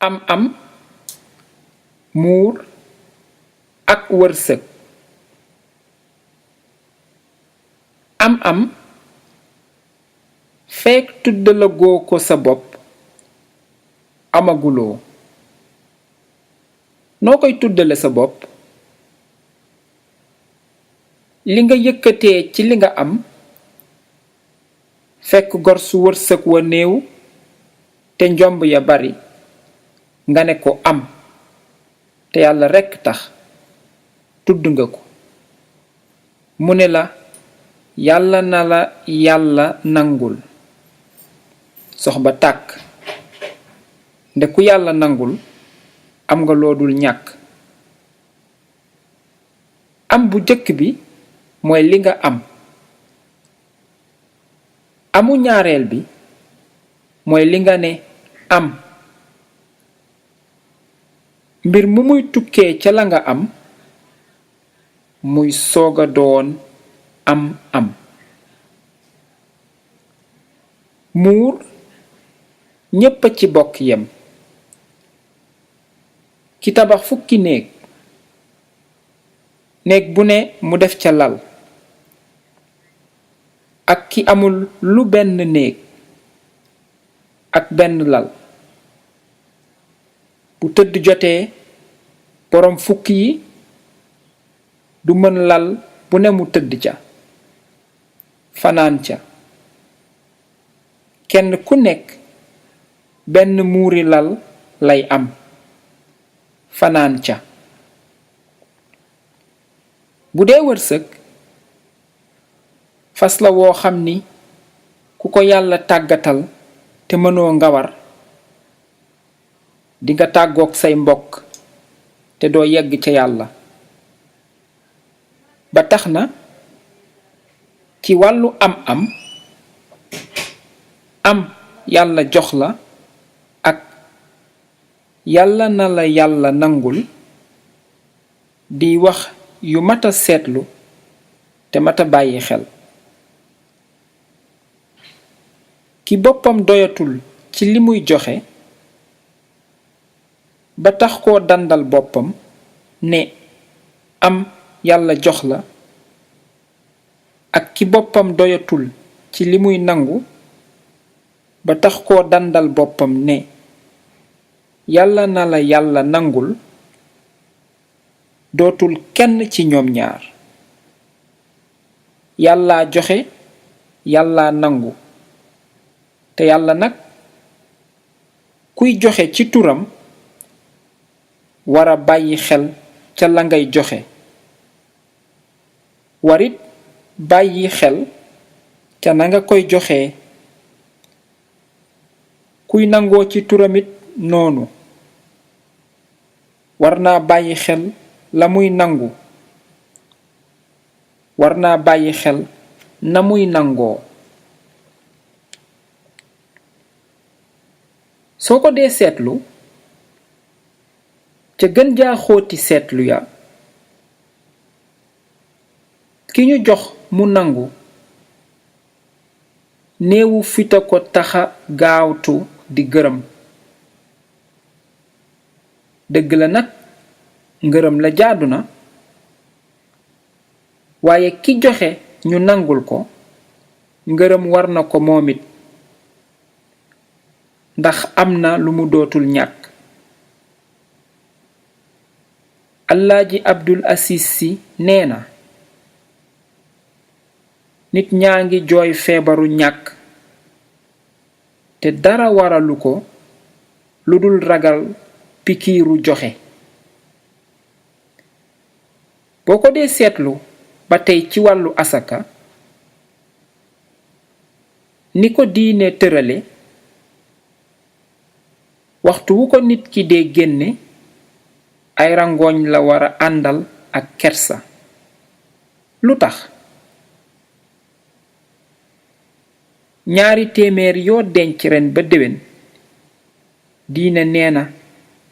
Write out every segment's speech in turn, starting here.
am muur ak wërsëg. am fekk tuddalagoo ko sa bopp amaguloo. noo koy tuddale sa bopp? li nga yëkkatee ci li nga am, fekk gor su wërsëg wa néew te njomb ya bari, nga ne ko am te yàlla rekk tax, tudd nga ko. mu ne la yàlla na la yàlla nangul. sox ba tàkk. nde ku yàlla nangul am nga loo dul ñàkk. am bu jëkk bi mooy li nga am. amu ñaareel bi mooy li nga ne am. mbir mu muy tukkee ca la nga am muy sooga doon am. muur ñépp a ci bokk yem. ki tabax fukki néeg bu ne mu def ca lal, ak ki amul lu benn néeg ak benn lal, bu tëdd jotee boroom fukk yi du mën lal bu ne mu tëdd ca fanaan ca. kenn ku nekk benn muuri lal lay am fanaan ca. bu dee wërsëg, fas la woo xam ni ku ko yàlla tàggatal te mënoo ngawar, dinga tàggook say mbokk te doo yegg ca yàlla. ba tax na ci wàllu am yàlla jox la ak yàlla na la yàlla nangul di wax yu mata seetlu te mata bàyyi xel. ki boppam doyatul ci li muy joxe ba tax koo dandal boppam ne am yàlla jox la, ak ki boppam doyatul ci li muy nangu ba tax koo dandal boppam ne yàlla na la yàlla nangul, dootul kenn ci ñoom ñaar. yàllaa joxe, yàllaa nangu. te yàlla nag kuy joxe ci turam wara bàyyi xel ca la ngay joxe, warit bàyyi xel ca na nga koy joxe. kuy nangoo ci turamit noonu war naa bàyyi xel la muy nangu, war naa bàyyi xel na muy nangoo. soo ko dee seetlu ca gën jaa xóoti seetlu ya, ki ñu jox mu nangu néewu fita ko taxa gaawtu di gërëm. dëgg la nag ngërëm la jaadu na, waaye ki joxe ñu nangul ko ngërëm war na ko moom it, ndax am na lu mu dootul ñàkk. Alaaji Abdul Asiis Si nee na nit ñaa ngi jooy feebaru ñàkk te dara waralu ko lu dul ragal pikiiru joxe. boo ko dee seetlu ba tey ci wàllu asaka, ni ko diine tërale, waxtu wu ko nit ki dee génne ay rangooñ la wara àndal ak kersa. lu tax? 200 yoo denc ren ba déwén, diine nee na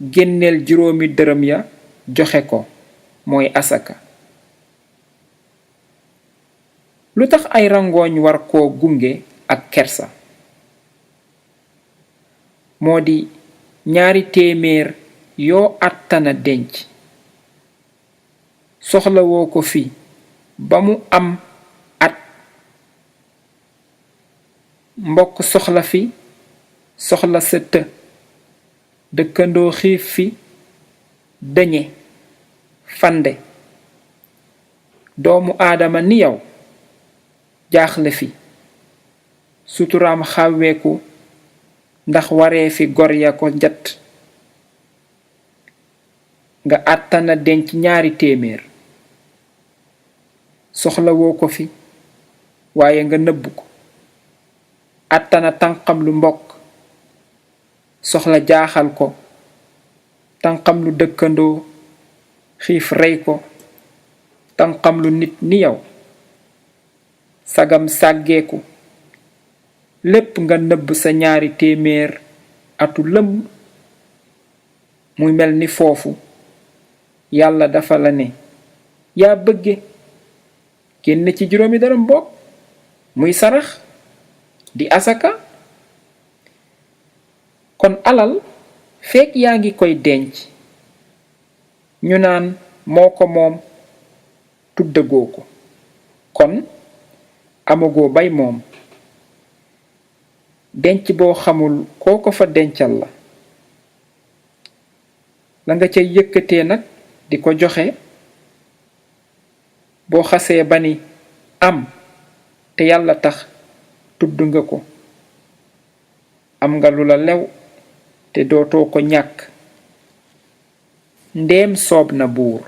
génneel 5 dërëm ya joxe ko, mooy asaka. lu tax ay rangooñ war koo gunge ak kersa? moo di ñaari téeméer yoo àttana denc soxlawoo ko fi ba mu am at mbokk soxla fi soxla sa të dëkkandoo xiif fi dëñe fande doomu aadama ni yow jaaxle fi suturaam xàwweeku ndax waree fi gor ya ko njat nga àttana denc ñaari téeméer soxlawoo ko fi waaye nga nëbb ko àttana tànqam lu mbokk soxla jaaxal ko tànqam lu dëkkandoo xiif rey ko tànqam lu nit ni yow sagam sàggeeku lépp nga nëbb sa ñaari téeméer atu lëmm muy mel ni foofu yàlla dafa la ne yaa bëgge génn ci juróomi dërëm bokk muy sarax di asaka kon alal fekk yaa ngi koy denc ñu naan moo ko moom tuddagoo ko kon amagoo bay moom denc boo xamul koo ko fa dencal la nga cay yëkkatee nag di ko joxe boo xasee ba ni am te yàlla tax tudd nga ko am nga lu la lew te dootoo ko ñàkk ndéem soob na buur